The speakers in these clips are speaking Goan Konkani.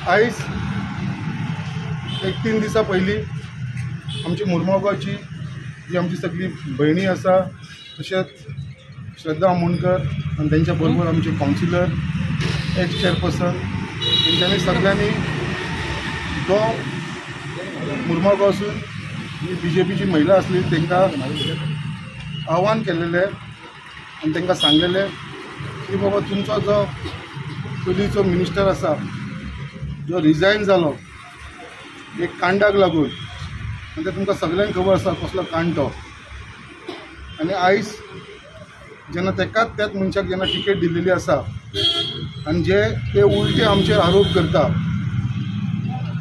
आयज एक 3 दिसां पयलीं आमची मुरमोगांवची जी आमची सगळी भयणी आसा, तशेंच श्रद्धा आमोणकर आनी तेंच्या बरोबर आमचे कावन्सिलर, एक्स चेअरपर्सन, तेंच्यांनी सगळ्यांनी जो मुरमोगांवसून जी बीजेपीची महिला आसली तांकां आव्हान केलेलें आनी तांकां सांगलेलें की बाबा तुमचो जो पयलींचो मिनिस्टर आसा जो रिजायन जालो एक कांडाक लागून, आनी तें तुमकां सगळ्यांक खबर आसा कसलो कांड तो. आनी आयज जेन्ना तेकाच त्याच मनशाक जेन्ना टिकेट दिल्लेली आसा आनी जे ते उलटे आमचेर आरोप करता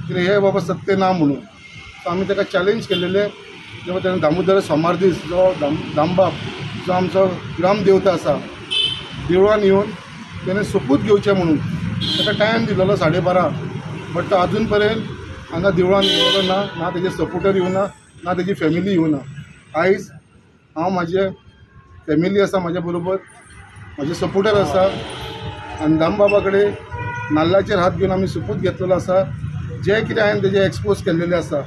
कितें हे बाबा सत्य ना म्हणून, सो आमी ताका चॅलेंज केलेले. जेन्ना तेणें दामोदर सोमार दीस जो दामबाब जो आमचो ग्रामदेवता आसा देवळान येवन तेणें सोपूत घेवचें म्हणून ताका टायम दिलेलो 12:30, बट तो आजून पर्यंत हांगा देवळान येवलो ना, ना तेजे सपोर्टर येवना, ना तेजी फॅमिली येवना. आयज हांव म्हाजे फॅमिली आसा म्हाज्या बरोबर, म्हाजे सपोर्टर आसा आनी दामबाबा कडेन नाल्लाचेर हात घेवन आमी सोपूत घेतलेलो आसा. जे कितें हांवें तेजे एक्सपोज केल्लेले आसा,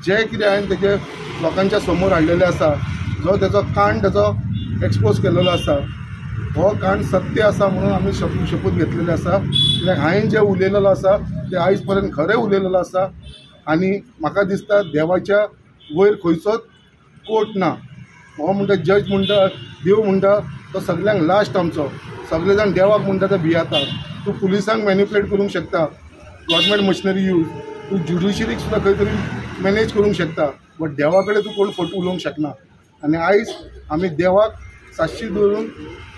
जे कितें हांवें तेजे लोकांच्या समोर हाडलेले आसा, जो तेजो कांड तेजो एक्सपोज केल्लो आसा, हो कांड सत्य आसा म्हणून आमी शपूत घेतलेले आसा. कित्याक हांवें जें उलयलेलो आसा तें आयज पर्यंत खरें उलयलेलो आसा आनी म्हाका दिसता देवाच्या वयर खंयचोच कोर्ट ना. हो म्हणटा जज म्हणटा, देव म्हणटा तो सगळ्यांक लास्ट आमचो, सगळे जाण देवाक म्हणटा ते भियेता. तूं पुलिसांक मॅनिपुलेट करूंक शकता, गव्हर्मेंट मशिनरी यूज, तूं ज्युडिशरीक सुद्दां खंय तरी मॅनेज करूंक शकता, बट देवा कडेन तूं कोण फट उलोवंक शकना. आनी आयज आमी देवाक साक्षी दवरून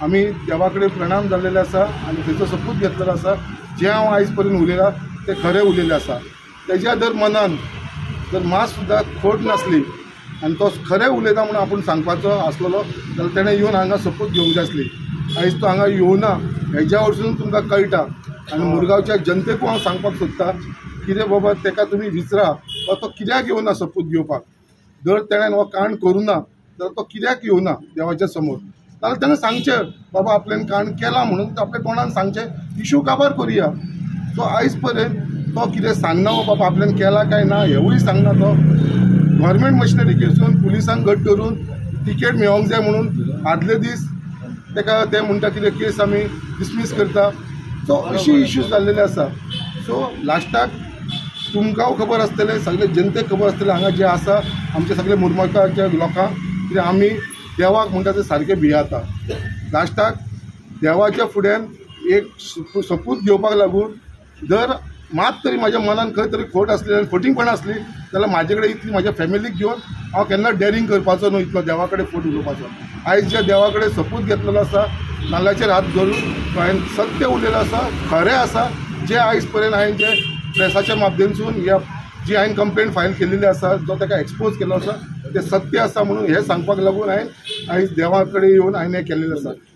आमी देवा कडेन प्रणाम जाल्लेले आसा आनी थंयचो सपूत घेतलेलो आसा. जें हांव आयज पर्यंत उलयलां तें खरें उलयलें आसा. तेज्या जर मनान जर मात सुद्दां खोट नासली आनी तो खरें उलयता म्हणून आपूण सांगपाचो आसलेलो जाल्यार तेणें येवन हांगा सपूत घेवंक जाय आसली. आयज तो हांगा येवना हेज्या वरसून तुमकां कळटा. आनी मुरगांवच्या जनतेकूय हांव सांगपाक सोदता कितें बाबा तेका तुमी विचरा वा तो कित्याक येवना सपूत घेवपाक. जर तेणें हो कांड करूं ना जाल्यार तो कित्याक येवना देवाच्या समोर, जाल्यार तेणें सांगचें बाबा आपल्यान कांड केलां म्हणून आपल्या तोंडान सांगचें, इशू काबार करुया. सो आयज पर्यंत तो कितें सांगना हो बाबा आपल्यान केलां काय ना हेवूय सांगना. तो गव्हर्मेंट मशिनरी घेवन पुलिसांक घट धरून टिकेट मेळोंक जाय म्हणून आदले दीस तेका ते म्हणटा कितें केस आमी डिसमीस करता. सो अशी इश्यूज जाल्लेले आसा. सो लास्टाक तुमकां खबर आसतलें, सगळे जनतेक खबर आसतलें हांगा जे आसा आमचे सगळे मुरमकाच्या लोकांक कित्याक आमी देवाक म्हणटा ते सारके भियेता. लास्टाक देवाच्या फुड्यान एक सपूत घेवपाक लागून जर मात तरी म्हाज्या मनान खंय तरी खोट आसली आनी फटींगपणां आसली जाल्यार म्हाजे कडेन इतली म्हाज्या फॅमिलीक घेवन हांव केन्ना डॅरींग करपाचो न्हू इतलो देवा कडेन फट उलोवपाचो. आयज ज्या देवा कडेन सपूत घेतलेलो आसा नाल्लाचेर हात धरून हांवें सत्य उलयलें आसा, खरें आसा. जे आयज पर्यंत हांवें जे प्रेसाच्या माध्यमसून ह्या जी हांवें कंप्लेन फायल केलेली आसा, जो ताका एक्सपोज केल्लो आसा ते सत्य आसा म्हणून हें सांगपाक लागून हांवें आयज देवा कडेन येवन हांवें हें केल्लेलें आसा.